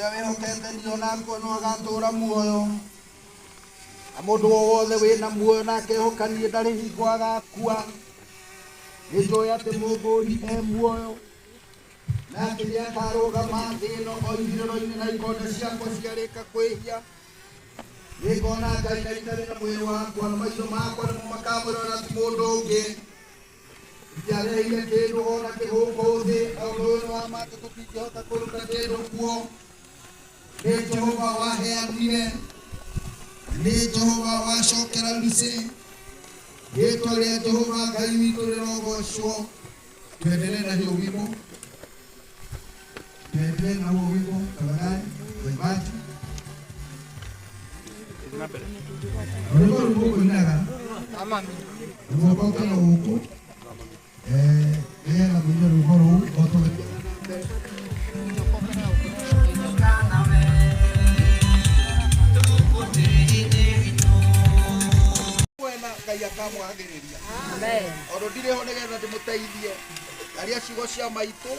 Ũrĩa wĩhokete niĩ onakwa no agatũũra muoyo. Na mũndũ o wothe wĩna muoyo na akehoka niĩ ndarĩ hingo agakua. Nĩnjũĩ atĩ Mũngũri e muoyo. Na atĩ nĩakarũgama thĩ ĩno o ithirĩro-inĩ na ikonde ciakwa ciarĩka kwĩhia. Nĩngona Ngai na itarĩ na mwĩrĩ wakwa, na maitho makwa nĩmo makamwĩrorera ti mũndũ ũngĩ. Ndiareheire kĩndũ o na kĩ gũkũ thĩ, na ũndũ ũyũ nĩ wa ma atĩ tũtingĩhota kũruta kĩndũ kuo. Nĩ Jehova waheanire, nĩ Jehova wacokera Lucy. Rĩĩtwa rĩa Jehova Ngai witũ rĩrogocwo. Tuendelee na hiyo wimbo, tuendelee na huo wimbo tafadhali, waimbaji. Rwĩmbo rũu mũkũinaga rũgoka na gũkũ nĩgetha mũine rwĩmbo rũu o tũgĩthiaga na mbere. Mwena Ngai akamwagĩrĩria tondũ ndirĩ ho nĩgetha ndĩmũteithie. Aria ciugo cia maitũ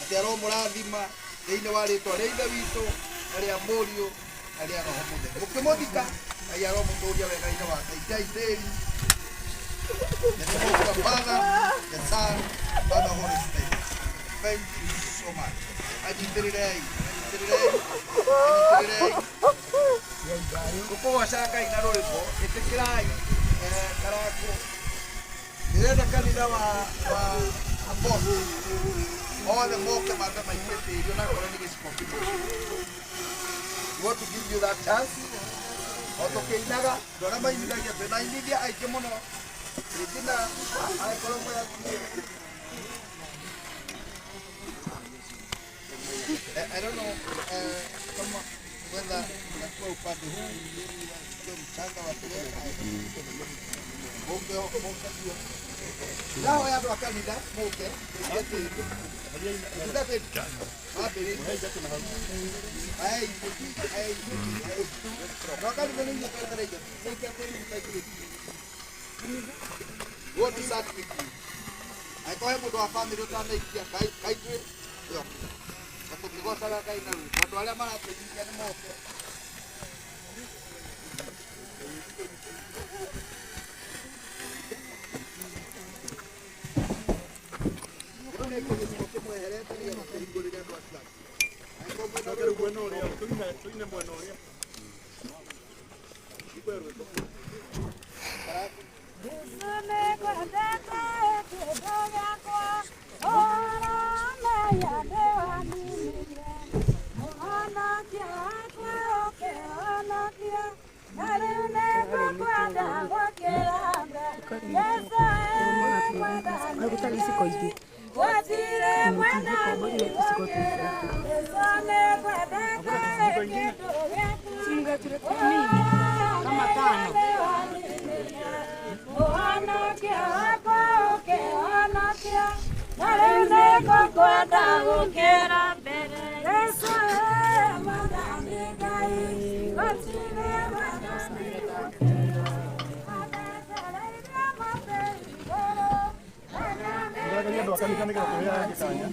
atĩ aromũrathima thĩinĩ wa rĩtwa rĩa Ithe witũ na rĩa Mũriũ na rĩa Roho Mũtheru. Mũkĩmũthika Ngai aromũtũria wega-inĩ wake. Ikiai tĩri. In the name of the Father, the Son, and the Holy Spirit. Thank you so much. Anyitĩrĩrei, anyitĩrĩrei, anyitĩrĩrei. Tũkũgoca Ngai na rwĩmbo, ĩtĩkĩrai Karangũ. Ndĩrenda kanitha wa apostle othe moke mambe maikie tĩri onakorwo nĩ gĩciko kĩmwe. We want to give you that chance. O tũkĩinaga, andũ arĩa mainithagia, twĩna ainithia aingĩ mũno. Rĩngĩ na angĩkorwo mwĩ hakuhĩ. I don't know kama whether unakuwa upande huu ndio mchanga wa kuleta moke moke ndio ndahoya andũ a kanitha moke tũikie tĩri. Tũikie tĩri. Mambĩrĩrie. Ai, ai, ai. Andũ a kanitha nĩ inyuĩ twetereire. Mũikie tĩri mũtaikĩtie. We want to start with you. Angĩkorwo he mũndũ wa bamĩrĩ ũtanaikia, kaitwĩ ĩyo. Na tũkĩgocaga Ngai na rwĩmbo. Andũ arĩa maratũigithia nĩ moke. Mũndũ nĩ aikie gĩcigo kĩmweherete nĩgetha tũhingũrĩre andũ acio angĩ. Angĩkorwo mwena rwĩmbo Mwena ũrĩa, tũine mwena ũrĩa. Igwe rwĩmbo. Karangũ. Gũtarĩ iciko ingĩ. Mingi kama tano. Ndĩrageria andũ a kanitha nĩgetha tũheage kanya.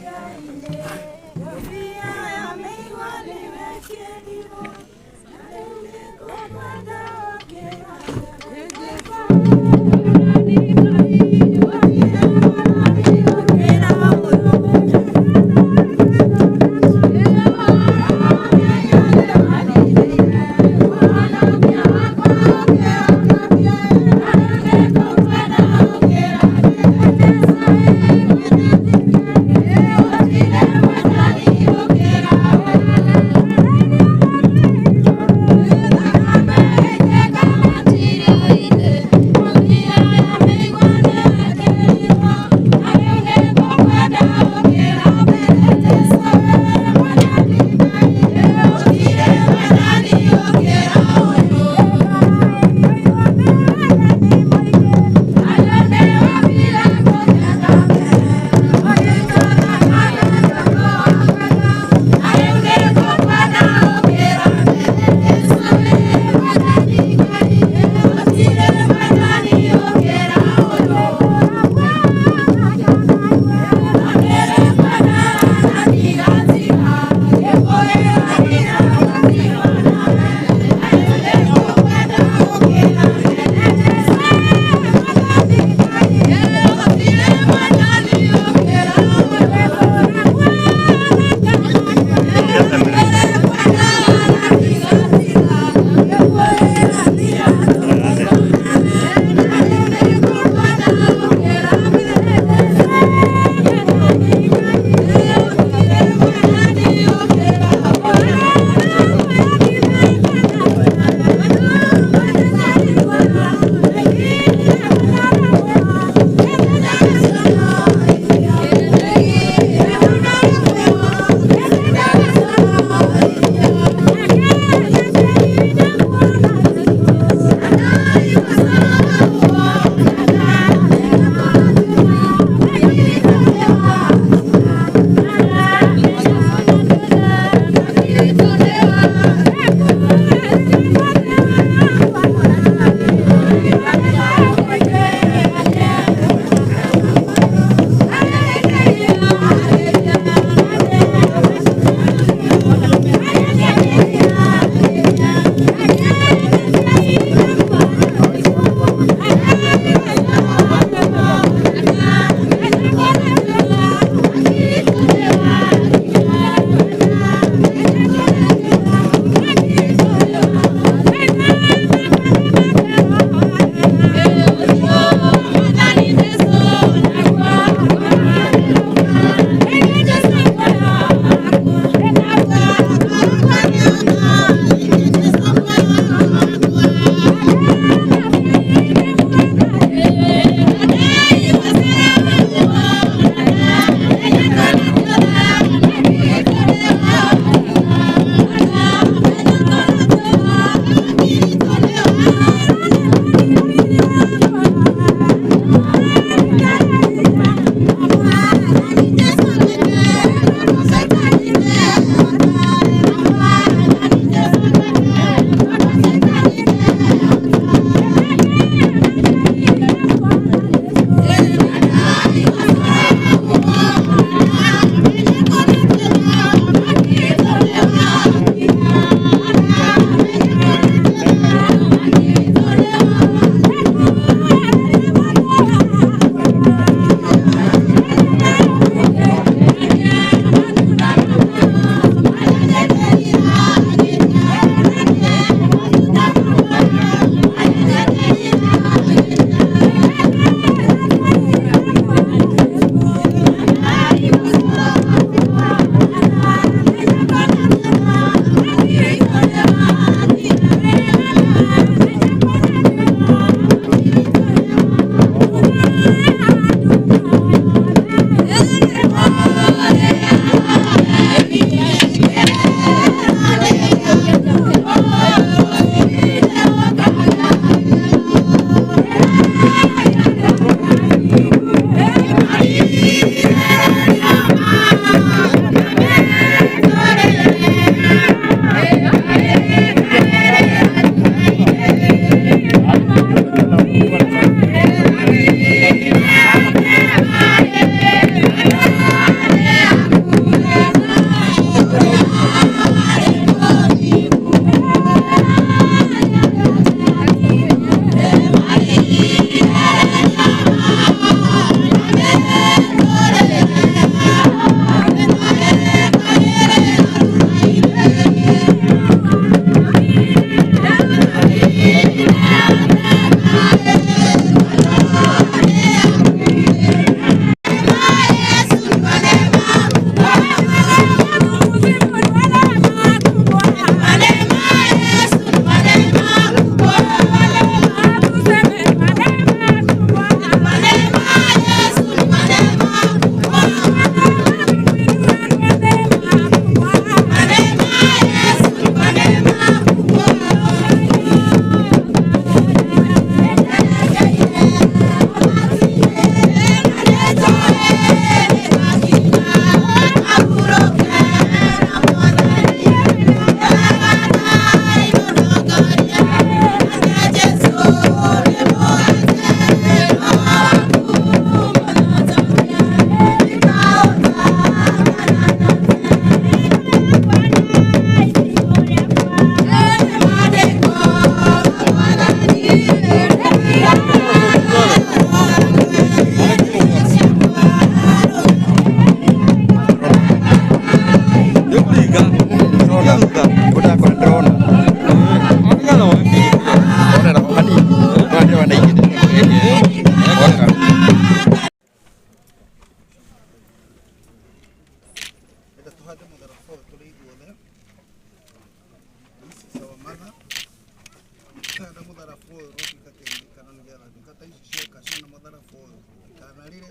Mũtharaba ũyũ ndikanarĩre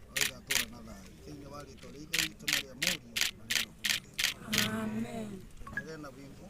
no igatũra na thayũ thĩinĩ wa rĩtwa rĩa Ithe witũ na rĩa Mũriũ na rĩa Roho Mũtheru. Amen. Tuendelee na wimbo.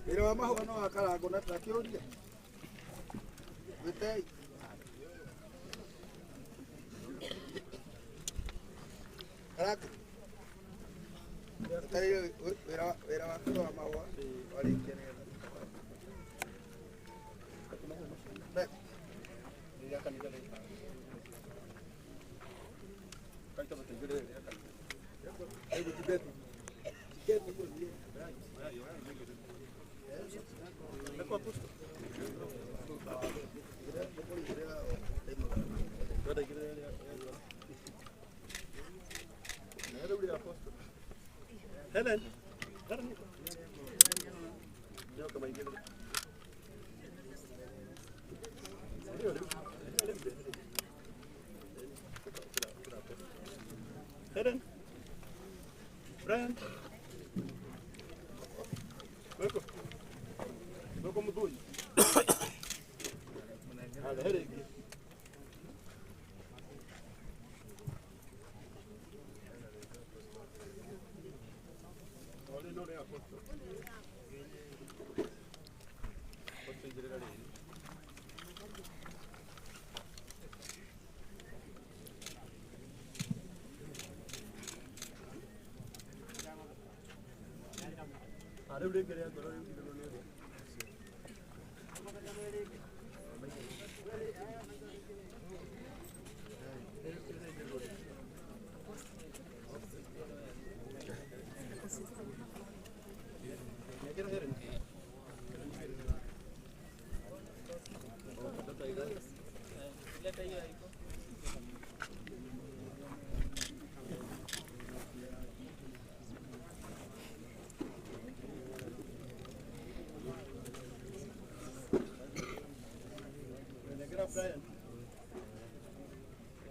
Wĩra wa mahũa no wakarangwo na ndakĩũria wĩtei. Karangũ wetereire wĩra waku wa mahũa warĩkia nĩgetha. Helen. Helen. Brian. Weko. Weko mudui. Hale hele.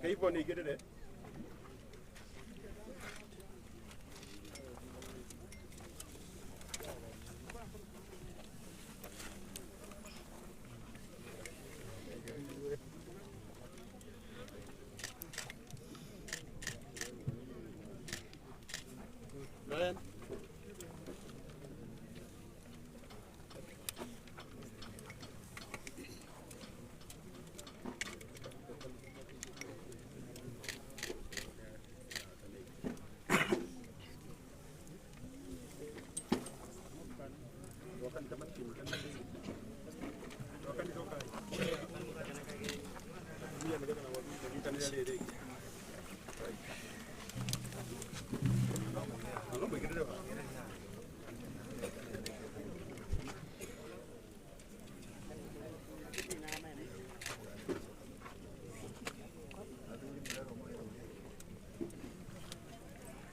Hivyo niigirire. Brian.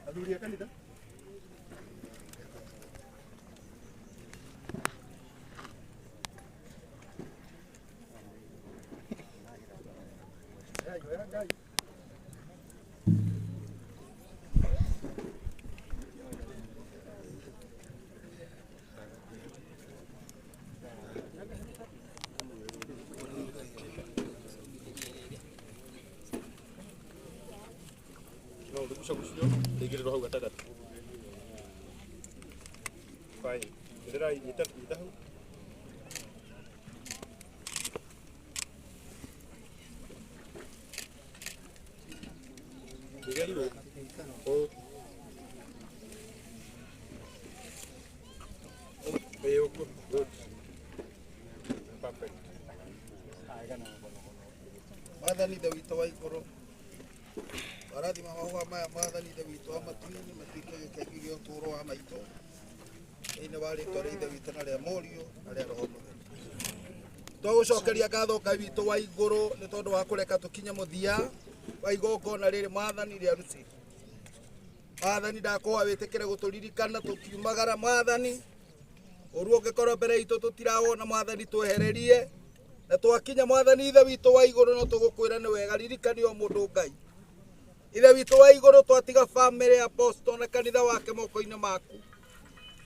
Athuri a kanitha. Gucio rĩigĩrĩrwo hau gatagatĩ. Fine. Igĩrĩra nyita nyita hau. Igĩrĩrwo. Mwathani Ithe witũ wa igũrũ, twarathima mahũa maya Mwathani Ithe witũ wa matu-inĩ matuĩke gĩkengi gĩa ũtũũro wa maitũ thĩinĩ wa rĩtwa rĩa Ithe witũ na rĩa Mũriũ na rĩa Roho Mũtheru. Twagũcokeria ngatho Ngai witũ wa igũrũ nĩ tondũ wa kũreka tũkinye mũthia wa igongona rĩrĩ Mwathani rĩa ruci. Mwathani ndakũhoya wĩtĩkĩre gũtũririkana tũkiumagara Mwathani ũru ũngĩkorwo mbere itũ tũtirawona Mwathani twehererie na twakinya Mwathani Ithe witũ wa igũrũ no tũgũkwĩra nĩ wega ririkani o mũndũ Ngai. Ithe witũ wa igũrũ twatiga famĩlĩ ya Apostle na kanitha wake moko-inĩ maku.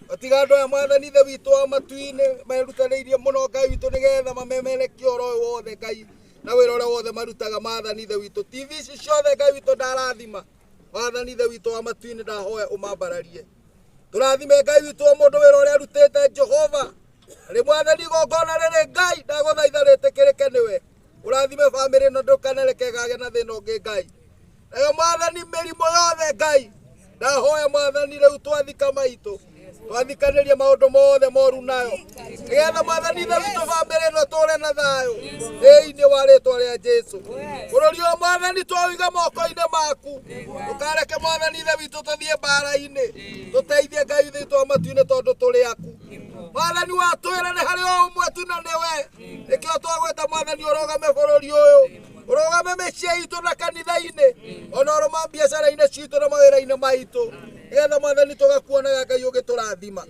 Twatiga andũ aya Mwathani Ithe witũ wa matu-inĩ merutanĩirie mũno Ngai witũ nĩgetha mamemerekie ũhoro ũyũ wothe Ngai na wĩra ũrĩa wothe marutaga Mwathani Ithe witũ. TV ici ciothe Ngai witũ ndarathima Mwathani Ithe witũ wa matu-inĩ ndahoya ũmambararie. Tũrathime Ngai witũ o mũndũ wĩra ũrĩa arutĩte Jehova. Rĩ Mwathani igongona rĩrĩ Ngai ndagũthaitha rĩtĩkĩrĩke nĩwe. Ũrathime famĩlĩ ĩno ndũkanareke ĩgagĩa na thĩna ũngĩ Ngai. Nayo Mwathani mĩrimũ yothe Ngai ndahoya Mwathani rĩu twathika maitũ twathikanĩrie maũndũ mothe moru nayo nĩgetha Mwathani Ithe witũ famĩlĩ ĩno tũre na thayũ thĩinĩ wa rĩtwa rĩa Jesũ. Bũrũri ũyũ Mwathani twaũiga moko-inĩ maku ndũkareke Mwathani Ithe witũ tũthiĩ mbara-inĩ tũteithie Ngai witũ wa matu-inĩ tondũ tũrĩ aku. Mwathani watwĩra nĩ harĩ o ũmwe tu na nĩwe nĩkĩo twagwĩta Mwathani ũrũgame bũrũri ũyũ ũrũgame mĩciĩ itũ na kanitha-inĩ ona ũrũma biacara-inĩ citũ na mawĩra-inĩ maitũ nĩgetha Mwathani tũgakuonaga Ngai ũgĩtũrathima.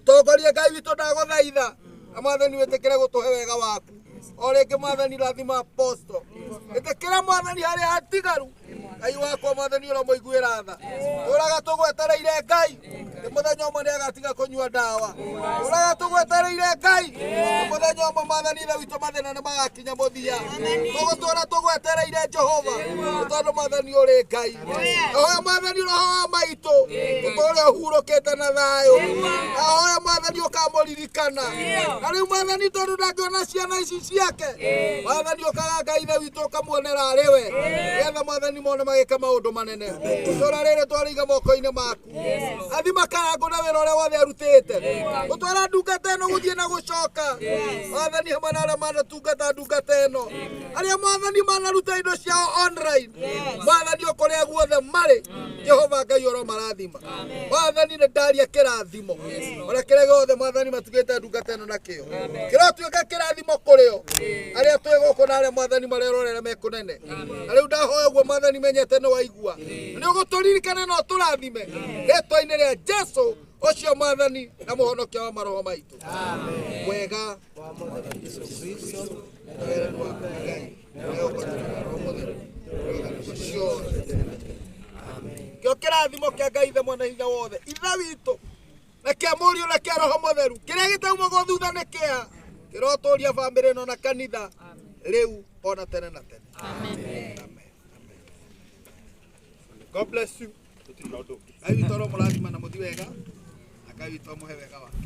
Tongoria Ngai witũ ndagũthaitha na Mwathani wĩtĩkĩre gũtũhe wega waku. O rĩngĩ Mwathani rathima Apostle ĩtĩkĩra Mwathani harĩa hatigaru Ngai wakwa Mwathani ũramũiguĩra tha. Tũraga tũgwetereire Ngai nĩ mũthenya ũmwe nĩagatiga kũnyua ndawa. Tũraga tũgwetereire Ngai nĩ mũthenya ũmwe Mwathani Ithe witũ mathĩna nĩ magakinya mũthia. Tũgũtũra tũgwetereire Jehova nĩ tondũ Mwathani ũrĩ Ngai. Ahoya Mwathani roho wa maitũ ũtũre ũhurũkĩte na thayũ. Ahoya Mwathani ũkamũririkana. Na rĩu Mwathani tondũ ndangĩona ciana ici ciake Mwathani ũkaga Ngai Ithe witũ ũkamuonera arĩ we nĩgetha Mwathani mone magĩka maũndũ manene. Itũũra rĩrĩ twarĩiga moko-inĩ maku. Athima Karangũ na wĩra ũrĩa wothe arutĩte. Gũtwara ndungata ĩno gũthiĩ na gũcoka. Mwathani hamwe na arĩa manatungata ndungata ĩno. Arĩa Mwathani manaruta indo ciao online. Mwathani o kũrĩa guothe marĩ Jehova Ngai ũromarathima. Mwathani nĩ ndaria kĩrathimo. Ona kĩrĩa gĩothe Mwathani matugĩte ndungata ĩno nakĩo. Kĩrotuĩka kĩrathimo kũrĩ o. Arĩa twĩ gũkũ na arĩa Mwathani marerorera me kũnene. Na rĩu ndahoya ũguo Mwathani menyete nĩ waigua. Nĩ ũgũtũririkana na ũtũrathime rĩtwa-inĩ rĩa Jesũ ũcio Mwathani na mũhonokia wa maroho maitũ. Wega wa Mwathani Jesũ Kristo na wendani wa Ngai na ũhoti wa Roho Mũtheru ũrogane ciothe tene na tene. Kĩo kĩrathimo kĩa Ngai Ithe Mwene Hinya Wothe Ithe witũ na kĩa Mũriũ na kĩa Roho Mũtheru kĩrĩa gĩtaumagwo thutha nĩ kĩa kĩrotũria bamĩrĩ ĩno na kanitha rĩu ona tene na tene. Amen. God bless you. Tũtirĩ na ũndũ ũngĩ. Ngai witũ aromũrathima na mũthi wega na Ngai witũ amũhe wega wake.